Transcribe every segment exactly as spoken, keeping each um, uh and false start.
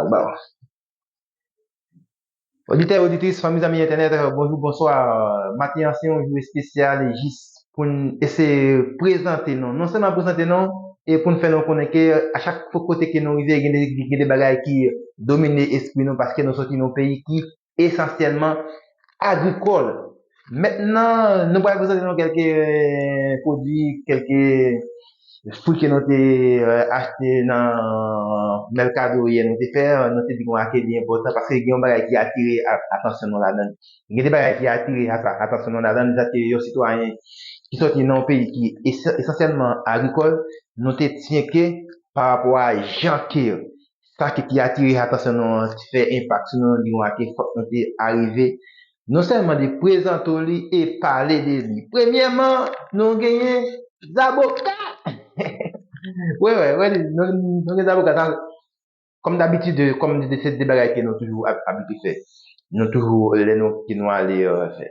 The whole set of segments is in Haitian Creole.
Bon. Oditè, oditris, fanmi, zanmi entènèt, bonjou, bonswa. Maten an se yon jou espesyal jis pou n eseye prezante nou. Non sèlman prezante nou, e pou n fè nou konnen ke a chak kote ke nou rive, gen de, gen de bagay ki domine espri nou paske nou soti nan yon peyi ki esansyèlman agrikòl. Mentnan, nou pral prezante nou kèlke pwodui, kèlke fwi ke nou te achte nan Mercado yè nou te fè. Nou te di konsa ke li enpòtan paske gen yon bagay ki atire atansyon nou ladan. Gen de bagay ki atire atansyon nou ladan, sa ke yon sitwayen ki soti nan yon peyi ki esansyèlman agrikòl, nou te tyenke pa rapò a jan ke sa ki te atire atansyon nou an, te fè enpak sou nou, nou di konsa ke fòk nou te arive non sèlman de prezante li e pale de li. Premyèman, nou genyen Zaboka. Wi, wi, wi, nou, nou gen Zaboka. Sa, kòm dabitid, kòm de, se de bagay ke nou toujou abitye fè. Nou toujou, lè nou, ke nou ale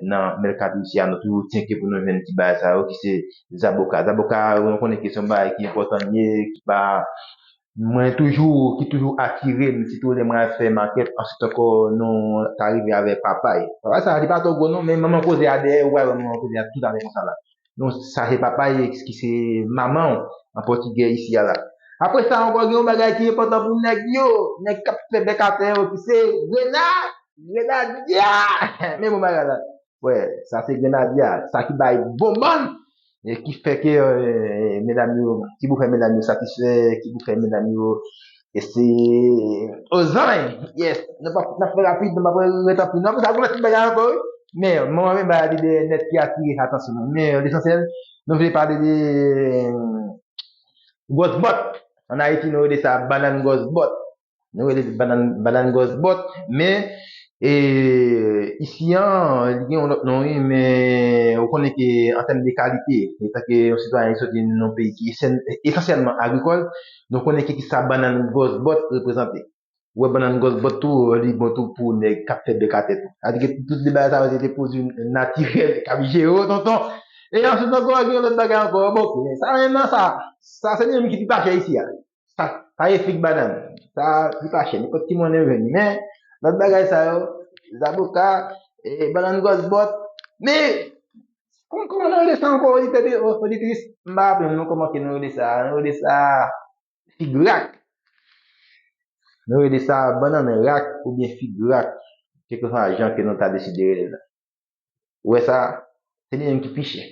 nan Mercado isi a, nou toujou tyenke pou nou jwenn ti bagay sa yo ki se Zaboka. Zaboka, nou konnen ke se yon bagay ki enpòtan, ki pa mwen toujou, ki toujou atire m, sitou lè mwen al fè makèt, answit ankò, nou ta rive avè papay. Papay sa, li pa twò gwo non, men manman koze a dèyè, ou pral wè manman koze a toutalè konsa la. Donk, sa se papay ki se manman an pòtigè isi a la. Apre sa ankò, gen yon bagay ki enpòtan pou nèg yo, nèg k ap fè bèk atè yo, ki se grena, grenadya! Men bon bagay la. Wè, sa se grenadya, sa ki bay bon bann, e ki fè ke medam yo, ki pou fè medam yo satisfè, ki pou fè medam yo eseye ozany. Yes, n ap fè rapid, n ap ret anpil. N ap sa gwo ti bagay ankò, wi. Men manman men bagay li de nèt ki atire atansyon mwen. Men lesansyèl, nou vle pale de gwòs bòt. An Ayiti, nou rele sa bannann gwòs bòt. Nou rele li bannann, bannann gwòs bòt, men e, isi an, li gen yon lòt non, wi, men ou konnen ke an tèm de kalite, etanke yon sitwayen ki soti nan yon peyi ki esansyèlman agrikòl, nou konnen ke kisa bannann gwòs bòt reprezante. Ou wè bannann gwòs bòt tou, li bon tou pou nèg k ap fè bèk atè tou. Sa vle di ke tout de bagay sa yo se te pwodui natirèl k ap jere yo, tonton. E answit ankò, gen yon lòt bagay ankò, bon, ok, sa menm nan sa, sa se li menm ki pi pa chè isi a. Sa, sa e fig bannann. Sa, li pa chè. Nenpòt ki mwayen ou jwenn li. Men, lòt bagay sa yo, zaboka, e, bannann gwòs bòt. Men, kòman, kòman nou rele sa ankò, oditè, oditris? M pa raple m non kòman ke nou rele sa. Nou rele sa fig rak. Nou rele sa bannann rak oubyen fig rak. Kèlkeswa jan ke nou ta deside rele l. Ou wè sa, se li menm ki pi chè.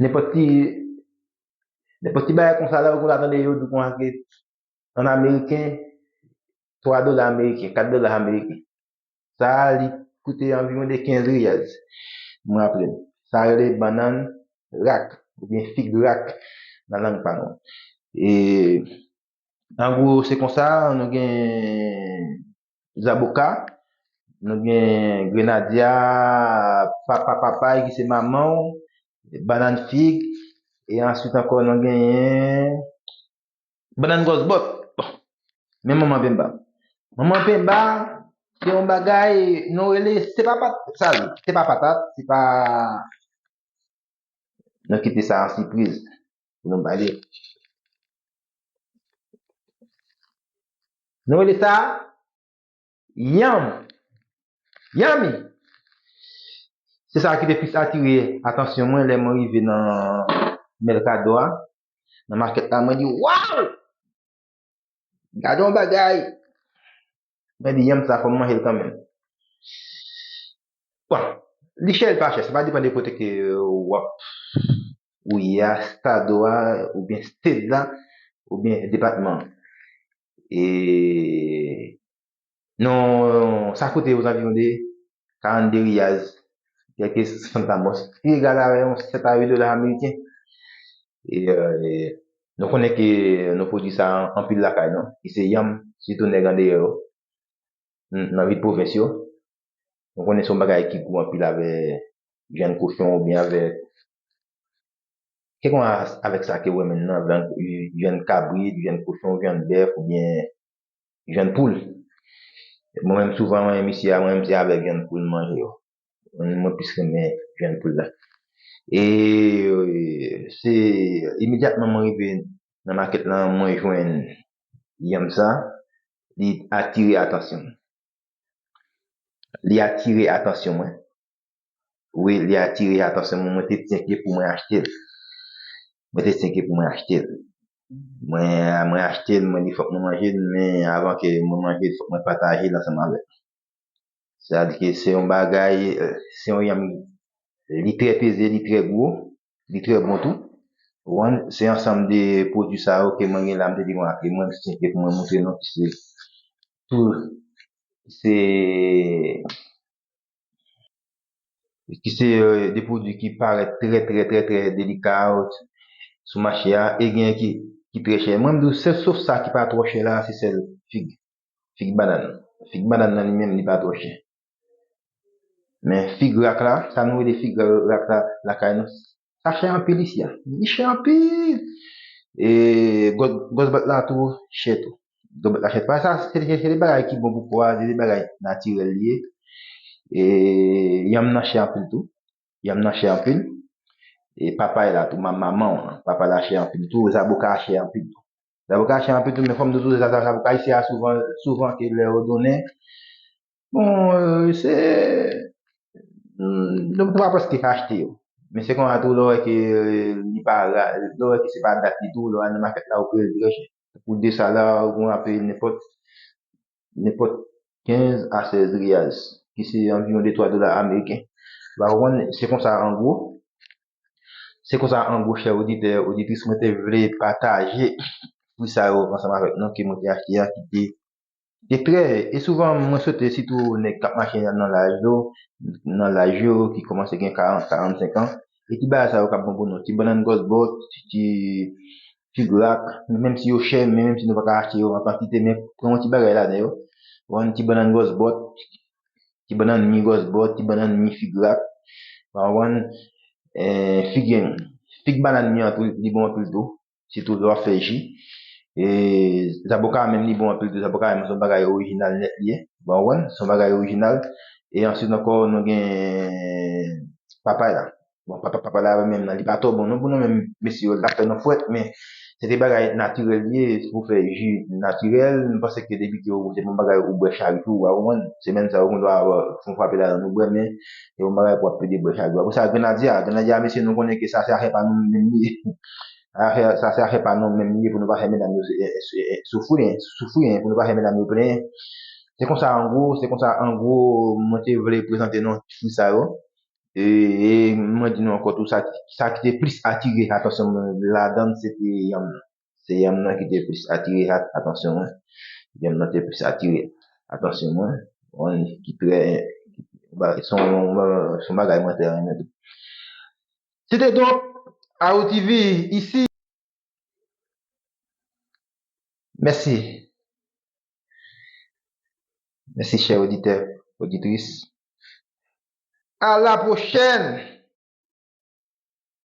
Nenpòt ti, nenpòt ti bagay konsa la, ou konn tande yo di konsa ke an ameriken, twa dola ameriken, kat dola ameriken. Sa a, li koute anviwon de kenz riyals, mwen raple m. Sa rele bannann rak, oubyen fig rak nan lang pa nou. E, an gwo, se konsa, nou gen zaboka, nou gen grenadya, papa papay ki se manman w, bannann fig, e answit ankò nou genyen bannann gwòs bòt. Bon, men manman penba. Manman penba, se yon bagay, nou rele, se pa pat, sa li, se pa patat, se pa, nou kite sa an sipriz pou nou pale. Nou rele sa yanm. Yanmi. Se sa ki te plis atire atansyon mwen lè mwen rive nan Mercado a, nan makèt la, mwen di, "Waw! Gade yon bagay!" Mwen di, "Yanm sa, fò m manje l kanmenm." Bon, li chè, li pa chè, sa va depann de kote ke w ap, ou ye a, estado a, oubyen state la, oubyen depatman an. E non, sa koute ozanviwon de karannde riyaz, kèlke sant la, bon, ki egal a yon sèt a uit dola ameriken. E, e, nou konnen ke nou pwodui sa anpil lakay nou. E se yanm, sitou nèg andeyò yo, n-, nan vil pwovens yo. Nou konnen se yon bagay ki gou anpil avè vyann kochon oubyen avè, kèlkeswa avèk sa ke ou renmen nan, vyann, vyann kabrit, vyann kochon, vyann bèf oubyen vyann poul. Mwen menm, souvan, mwen menm isi a, mwen menm se avèk vyann poul m manje yo. Mwen, mwen plis renmen vyann poul la. E, e, se imedyatman mwen rive nan makèt lan, mwen jwenn yanm sa. li atire atansyon m. Li atire atansyon mwen. Wi, li atire atansyon mwen. Mwen te tyenke pou mwen achte l. Mwen te tyenke pou mwen achte l. Mwen, mwen achte l, mwen di fòk mwen manje l, men avan ke mwen manje l, fòk mwen pataje l ansanm avèk. Sètadi ke se yon bagay, eh, se yon yanm, li trè peze, li trè gwo, li trè bon tou. Ou konprann? Se ansanm de pwodui sa yo ke mwen gen la, m te di mwen, ke mwen, se pou mwen montre nou ki se tou, se, ki se, eh, de pwodui ki parèt trè, trè, trè, trè delika sou mache a, e gen ki, ki trè chè. Mwen, m di w, sèl sof sa ki pa twò chè la, se sèl fig. Fig bannann. Fig bannann nan li menm, li pa twò chè. Men fig rak la, sa nou rele fig rak la, lakay nou, sa chè anpil isi a. Li chè anpil. E gòs, gòs bòt la tou, chè tou. Gòs bòt la chè tou. Sa, se, se, se de bagay ki bon pou kò a, se de bagay natirèl li ye. E yanm nan chè anpil tou. Yanm nan chè anpil. E papay la tou, ma-, manman w lan, papay la chè anpil tou, zaboka a chè anpil tou. Zaboka a chè anpil tou, men fò m di w tou, za-, za-, zaboka isi a souvan, souvan ke lè yo donnen, bon, euh, se, hmm, nou, nou pa prèske ka achte yo. Men se konsa tou, lè w wè ke, euh, li pa ra, lè w wè ke se pa dat li tou, lè w al nan makèt la, ou peye l trè chè. Pou de sa la, ou konn ap peye nenpòt, nenpòt kenz a sèz riyals, ki se anviwon de twa dola ameriken. Ou pa konprann? Se konsa an gwo. Se konsa an gwo, chè oditè, oditris, mwen te vle pataje pri sa yo ansanm avèk nou ke mwen te achte a, ki te, te trè, e souvan mwen swete sitou nèg k ap mache nan laj yo, nan laj yo ki kòmanse gen karant, karannsenk an, e ti bagay sa yo k ap bon pou nou. Ti bannann gòs bòt, ti, ti fig rak, menm si yo chè, men menm si nou pa ka achte yo an kantite, men pran yon ti bagay ladan yo. Ou konprann, ti bannann gòs bòt, ti bannann mi gòs bòt, ti bannann mi fig rak. Ou konprann? Eh, fig, fig bannann mi an tou, li bon anpil tou. Sitou lè w ap fè ji. E zaboka a menm li bon anpil tou. Zaboka a menm se yon bagay orijinal nèt li ye. Ou konprann? Se yon bagay orijinal. E answit ankò, nou gen papay la. Bon, papa, papay la menm nan, li pa twò bon non pou nou menm, mesye yo, l ap fè nou fwèt, men se te bagay natirèl li ye, se pou fè ji natirèl. M panse ke depi ke ou, se yon bagay ou bwè chak jou, ou konprann? Semèn sa yo, ou dwe fè yon frape ladan nou bwè, men se yon bagay pou ap plede bwè chak jou. Apre sa, grenadya, grenadya, mesye, nou konnen ke sa se afè pa nou menm li ye. Afè, sa se afè pa nou menm li ye pou nou pa fè medam yo, eh, eh, eh, soufri, hein, soufri, hein, pou nou pa fè medam yo plenyen. Se konsa an gwo, se konsa an gwo, mwen te vle prezante nou ti fwi sa yo. E, e mwen di nou ankò tou, sa, sa ki te plis atire atansyon mwen ladan l, se te yanm nan. Se yanm nan ki te plis atire at-, atansyon mwen. Yanm nan te plis atire atansyon mwen. Bon, ki trè, se yon, se yon bagay mwen trè renmen tou. Se te donk Arrow T V isi. Mèsi. Mèsi, chè oditè, oditris. À la prochaine!